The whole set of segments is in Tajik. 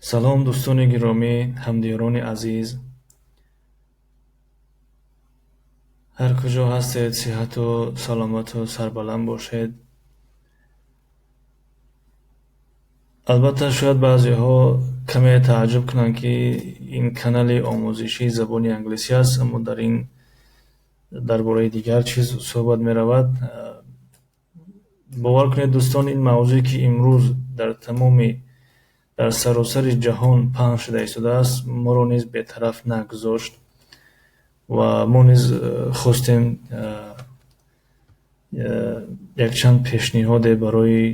Салом, дӯстони гиромӣ, ҳамдиёрони азиз. Ҳар куҷо ҳастед, сиҳату саломату сарбаланд бошед. Албатта, шояд баъзеҳо каме тааҷҷуб кунанд, ки ин канали омӯзишии забони англисӣ аст, аммо дар ин дар бораи дигар чиз суҳбат меравад. Бовар кунед, дӯстон, ин мавзӯе, ки имрӯз дар тамоми дар саросари ҷаҳон паҳн шуда истодааст, моро низ бетараф нагузошт ва мо низ хостем якчанд пешниҳоде барои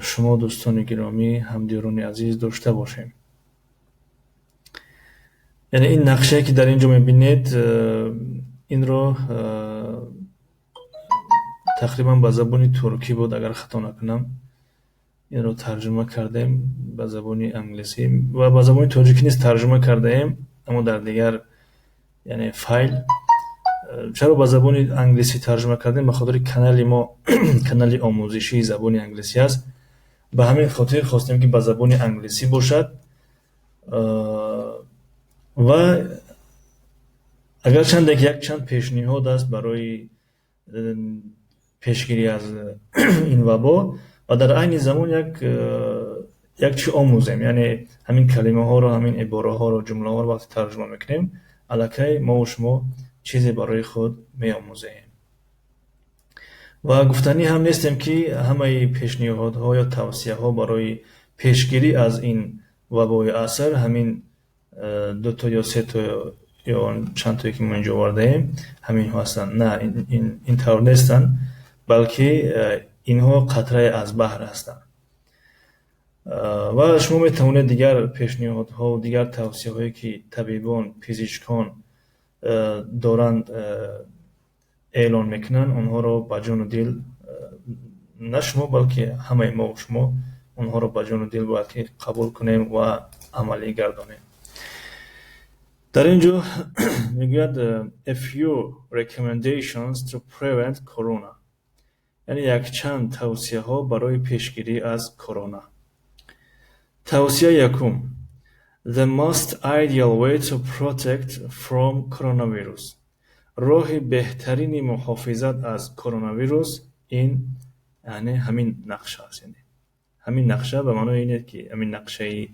шумо, дӯстони гиромӣ, ҳамдиёрони азиз, дошта бошем. Яъне ин нақшае, ки дар ин ҷо мебинед, инро тақрибан ба забони туркӣ буд, агар хато накунам, инро тарҷума кардем ба забони англисӣ ва ба забони тоҷикӣ низ тарҷума кардаем, аммо дар дигар, яъне, файл. Чаро ба забони англисӣ тарҷума кардем? Ба хотири канали мо канали омӯзишии забони англисӣ аст. Ба ҳамин хотир хостем, ки ба забони англисӣ бошад. Ва агарчанде ки якчанд пешниҳод аст барои пешгирӣ аз ин вабо ва дар айни замон як чӣ омӯзем, яъне ҳамин калимаҳоро, ҳамин ибораҳоро, ҷумлаҳоро вақте тарҷума мекунем, аллакай мову шумо чизе барои худ меомӯзем. Ва гуфтанӣ ҳам нестем, ки ҳамаи пешниҳодҳо ё тавсияҳо барои пешгирӣ аз ин вабои аср ҳамин дуто ё сето ё чандтое, ки мо инҷо овардаем, ҳаминҳо ҳастанд. На, ин тавр нестанд, балки инҳо қатрае аз баҳр ҳастанд. Ва шумо метавонед дигар пешниҳодҳо, дигар тавсияҳое, ки табибон, пизишкон доранд, эълон мекунанд, онҳоро ба ҷону дил, на шумо, балки ҳамаи мову шумо онҳоро ба ҷону дил бояд ки қабул кунем ва амалӣ гардонем. Дар ин ҷо мегӯяд: "A few recommendations to prevent corona", яъне якчанд тавсияҳо барои пешгирӣ аз корона. Тавсияи якум: The most ideal way to protect from coronavirus. Роҳи беҳтарини муҳофизат аз коронавирус ин, яъне, ҳамин нақша аст. Яъне ҳамин нақша ба маънои ине, ки ҳамин нақшаи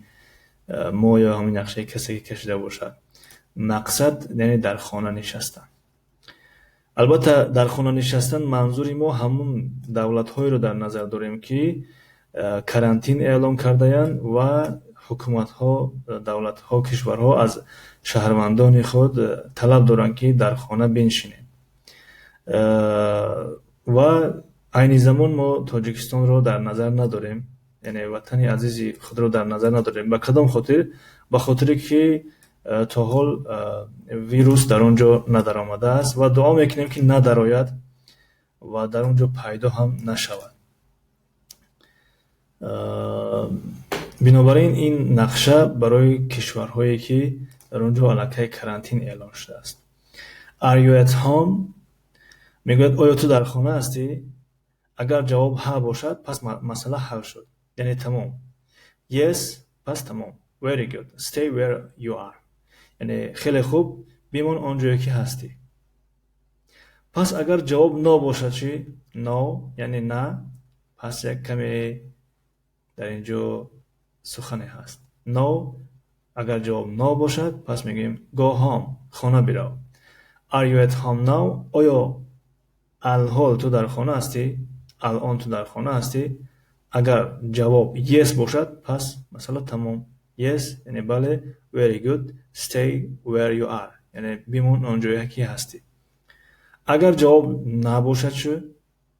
мо ё ҳамин нақшаи касе, ки кашида бошад. Мақсад, яъне, дар хона нишастан. Албатта, дар хона нишастан манзури мо ҳамун давлатҳоеро дар назар дорем, ки карантин эълон кардаянд ва ҳукуматҳо, давлатҳо, кишварҳо аз шаҳрвандони худ талаб доранд, ки дар хона биншинед. Ва айни замон мо Тоҷикистонро дар назар надорем, яъне ватани азизи худро дар назар надорем. Ба кадом хотир? Ба хотире ки то ҳол вирус дар он ҷо надаромадааст ва дуо мекунем, ки надарояд ва дар он ҷо пайдо ҳам нашавад. Бинобар ин ин нақша барои кишварҳое, ки дар он ҷо аллакай карантин эълон шудааст. Are you at home? Мегӯяд, оё ту дар хона ҳастӣ? Агар ҷавоб ҳа бошад, пас масъала ҳал шуд, яъне тамом. Yes, пас тамом. Very good. Stay where you are. Яъне хеле хуб, бимон он ҷое, ки ҳастӣ. Пас агар ҷавоб no бошад чӣ? No, яъне на, пас як каме дар ин ҷо сухане ҳаст. No, агар ҷавоб no бошад, пас мегӯем: go home, хона бирав. Are you at home now? Оё алҳол ту дар хона ҳастӣ? Алон ту дар хона ҳастӣ? Агар ҷавоб yes бошад, пас масъала тамом. Yes, яъне бале. Very good. Stay where you are. Яъне бимон он ҷое, ки ҳастӣ. Агар ҷавоб набошад чӣ?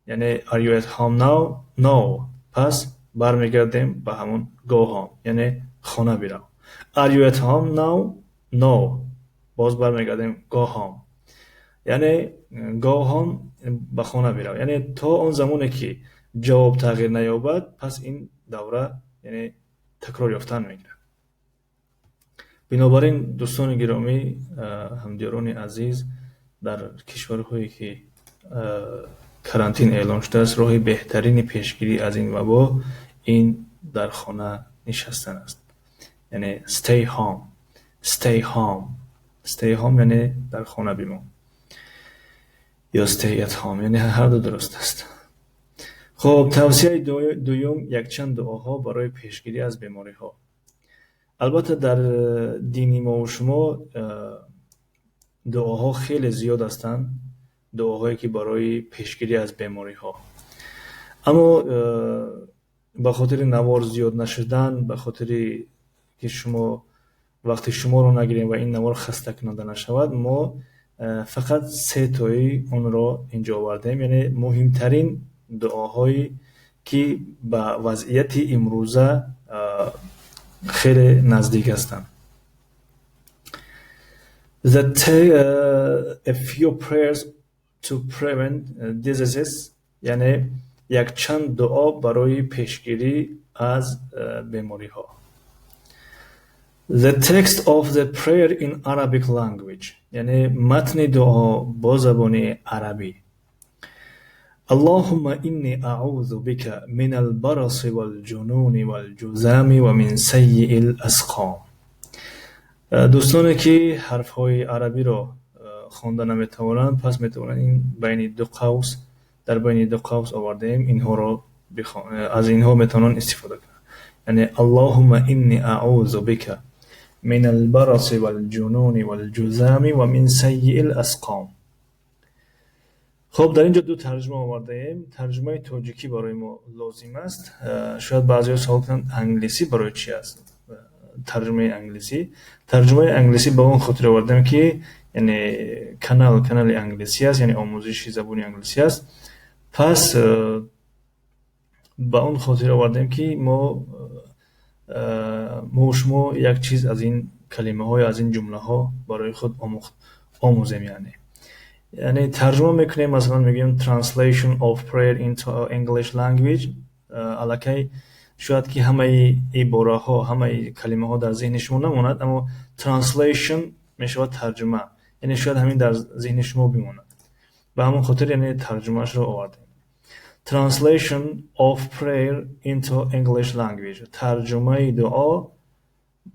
Яъне are you at home now? No. Пас бармегардем ба ҳамон go home, яъне хона бирав. Are you at home now? No. Боз бармегардем go home. Яъне go home, ба хона бирав. Яъне то он замоне, ки ҷавоб тағйир наёбад, пас ин давра, яъне, такрор ёфтан мегирад. Бинобар ин, дӯстони гиромӣ, ҳамдиёрони азиз, дар кишварҳое, ки карантин эълон шудааст, роҳи беҳтарини пешгирӣ аз ин вабо ин дар хона нишастан аст. Яъне stay home, stay home, stay home, яъне дар хона бимон ё stay at home, яъне ҳар ду дуруст аст. Хуб, тавсияи дуюм: якчанд дуоҳо барои пешгирӣ аз бемориҳо. Албатта, дар дини мову шумо дуоҳо хеле зиёд ҳастанд, дуоҳое ки барои пешгирӣ аз бемориҳо, аммо ба хотири навор зиёд нашудан, ба хотири ки шумо вақти шуморо нагирем ва ин навор хастакунанда нашавад, мо фақат се тои онро инҷо овардем, яъне муҳимтарин дуоҳое ки ба вазъияти имрӯза хеле наздик ҳастанд. A few prayers to prevent diseases, яъне якчанд дуо барои пешгирӣ аз бемориҳо. The text of the prayer in Arabic language, яъне матни дуо бо забони арабӣ. اللهم إني أعوذ بك من البرص والجنون والجذام ومن سيء الأسقام. Дӯстоне ки ҳарфҳои арабиро хонда наметавонанд, пас метавонанд ин байни ду қавс, дар байни ду қавс овардаем, инҳоро, аз инҳо метавонанд истифода кунанд. Яъне اللهم إني أعوذ بك من البرص والجنون والجذام ومن سيء الأسقام. Хуб, дар ин ҷо ду тарҷума овардаем. Тарҷумаи тоҷикӣ барои мо лозим аст. Шояд баъзеҳо савол кунанд, англисӣ барои чӣ аст, тарҷумаи англисӣ? Тарҷумаи англисӣ ба он хотир овардем, ки яъне канал канали англисӣ аст, яъне омӯзиши забони англисӣ аст. Пас ба он хотир овардем, ки мо шумо як чиз аз ин калимаҳо, аз ин ҷумлаҳо барои худ омӯзем. Яъне тарҷума мекунем, масалан мегӯем translation of prayer into English language. Аллакай шояд ки ҳамаи ибораҳо, ҳамаи калимаҳо дар зеҳни шумо намонад, аммо translation мешавад тарҷума, яъне шояд ҳамин дар зеҳни шумо бимонад. Ба ҳамон хотир яъне тарҷумаашро овардем. Translation of prayer into English language, тарҷумаи дуо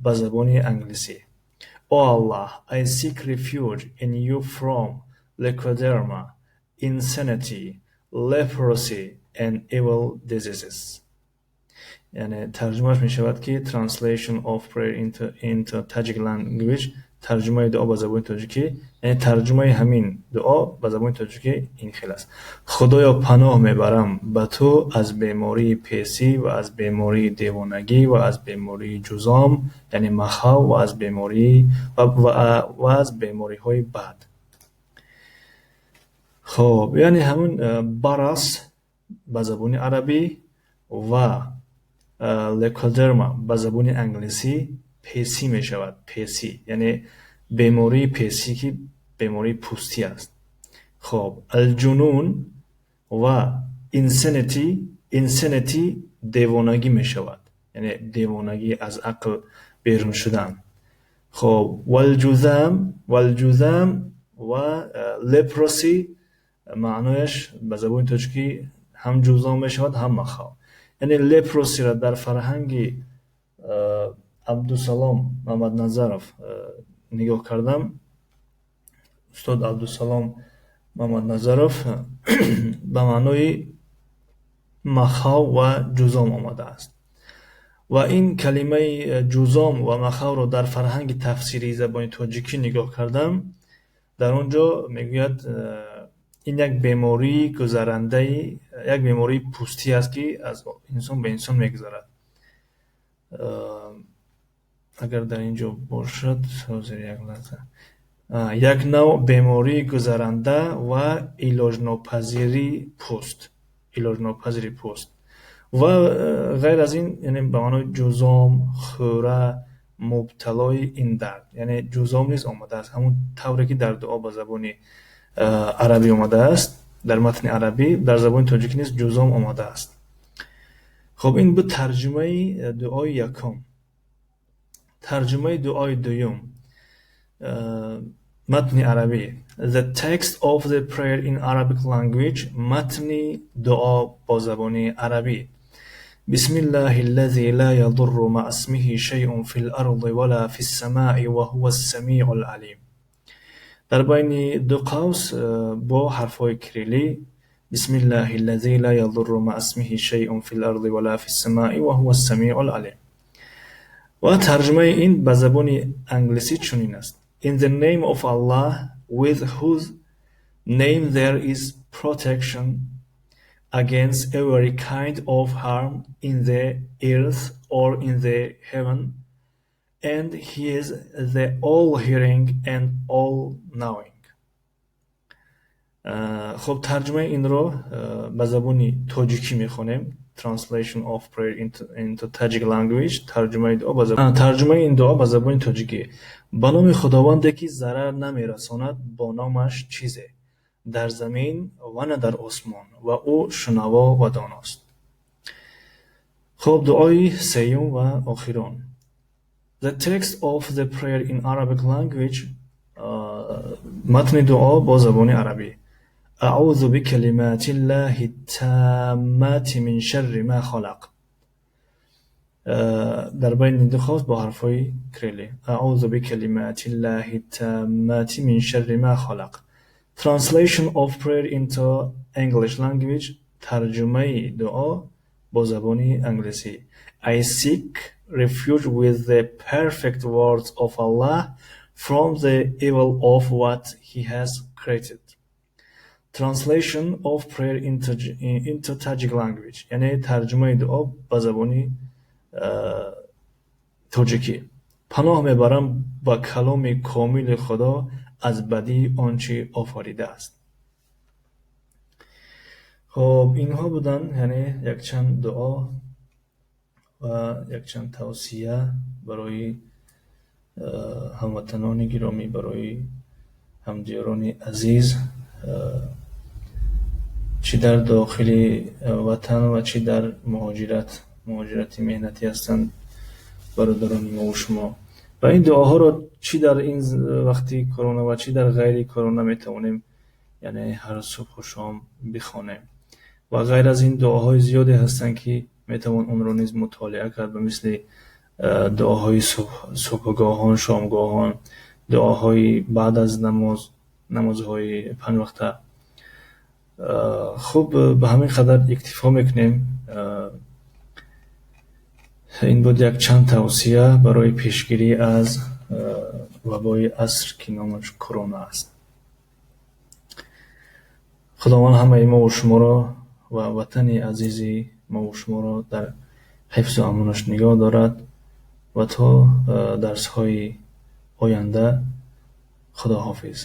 ба забони англисӣ. O Allah, I seek refuge in you from leukoderma, insanity, leprosy and evil diseases. Яъне тарҷумааш мешавад ки translation of prayer into Tajik language, тарҷумаи дуо ба забони тоҷикӣ, яъне тарҷумаи ҳамин дуо ба забони тоҷикӣ ин хел аст: Худоё, паноҳ мебарам ба ту аз бемории песӣ ва аз бемории девонагӣ ва аз бемории ҷузом, яъне махав, ва аз бемории ва аз бемориҳои бад. Хоб, яъне ҳамун برص ба забони арабӣ ва leukoderma ба забони англисӣ песӣ мешавад. Песӣ, яъне бемории песӣ, ки бемории пӯстӣ аст. Хоб, الجنون ва insanity, insanity девонагӣ мешавад, яъне девонагӣ, аз ақл берун шудан. Хоб, والجذام, والجذام ва leprosy маънояш ба забони тоҷикӣ ҳам ҷузом мешавад, ҳам махав. Яъне leprosy ро дар фарҳанги Абдусалом Мамадназаров нигоҳ кардам. Устод Абдусалом Мамадназаров ба маънои махав ва ҷузом омадааст ва ин калимаи ҷузом ва махавро дар фарҳанги тафсирии забони тоҷикӣ нигоҳ кардам. Дар он ҷо мегӯяд, ин як бемории гузарандаи, як бемории пӯстӣ аст, ки аз инсон ба инсон мегузарад. Агар дар ин ҷо бошад, ҳозир, як лаҳза. Як навъ бемории гузаранда ва илоҷнопазири пӯст, илоҷнопазири пӯст ва ғайр аз ин, яъне ба маънои ҷузом, хӯра, мубталои ин дард, яъне ҷузом низ омадааст. Ҳамон тавре ки дар дуо ба забони арабӣ омадааст, дар матни арабӣ, дар забони тоҷикӣ низ ҷузом омадааст. Хоб, ин буд тарҷумаи дуои якум. Тарҷумаи дуои дуюм, матни арабӣ. The text of the prayer in Arabic language, матни дуо бо забони арабӣ. بسم الله الذي لا يضر مع اسمه شيء في الأرض ولا في السماء وهو السميع العليم. Дар байни ду қавс бо ҳарфҳои кириллӣ: بسم الله الذي لا يضر مع اسمه شيء في الأرض ولا في السماء وهو السميع العليم. Ва тарҷумаи ин ба забони англисӣ чунин аст: In the name of Allah, with whose name there is protection against every kind of harm in the earth or in the heaven, and he is the all-hearing and all-knowing. Хуб, тарҷумаи инро ба забони тоҷикӣ мехонем. Translation of prayer into Tajik language. Тарҷумаи дуо ба забони, тарҷумаи ин дуо ба забони тоҷикӣ: Ба номи Худованде, ки зарар намерасонад бо номаш чизе дар замин ва на дар осмон, ва ӯ шунаво ва доност. Хуб, дуои сеюм ва охирон. The text of the prayer in Arabic language. Матни дуо бо забони арабӣ: أعوذ بكلمات الله التامات من شر ما خلق. Дар байни ду қавс бо ҳарфҳои кириллӣ: أعوذ بكلمات الله التامات من شر ما خلق. Translation of prayer into English language. Тарҷумаи дуо бо забони англисӣ: I seek refuge with the perfect words of Allah from the evil of what he has created. Translation of prayer into Tajik language, яъне тарҷумаи дуо ба забони тоҷикӣ: Паноҳ мебарам ба каломи комили Худо аз бадии он чӣ офаридааст. Хуб, инҳо буданд, яъне якчанд дуо ва якчанд тавсия барои ҳамватанони гиромӣ, барои ҳамдиёрони азиз, чӣ дар дохили ватан ва чӣ дар муҳоҷират, муҳоҷирати меҳнатӣ ҳастанд бародарони мову шумо. Ва ин дуоҳоро чӣ дар ин вақти корона ва чӣ дар ғайри корона метавонем, яъне ҳар субҳу шом бихонем. Ва ғайр аз ин дуоҳои зиёде ҳастанд, ки метавон онро низ мутолиа кард, ба мисли дуоҳои субҳгоҳон, шомгоҳон, дуоҳои баъд аз намоз, намозҳои панҷвақта. Хуб, ба ҳамин қадар иктифо мекунем. Ин буд якчанд тавсия барои пешгирӣ аз вабои аср, ки номаш корона аст. Худованд ҳамаи мову шуморо ва ватани азизи мову шуморо дар ҳифзу амонаш нигоҳ дорад ва то дарсҳои оянда, Худоҳофиз.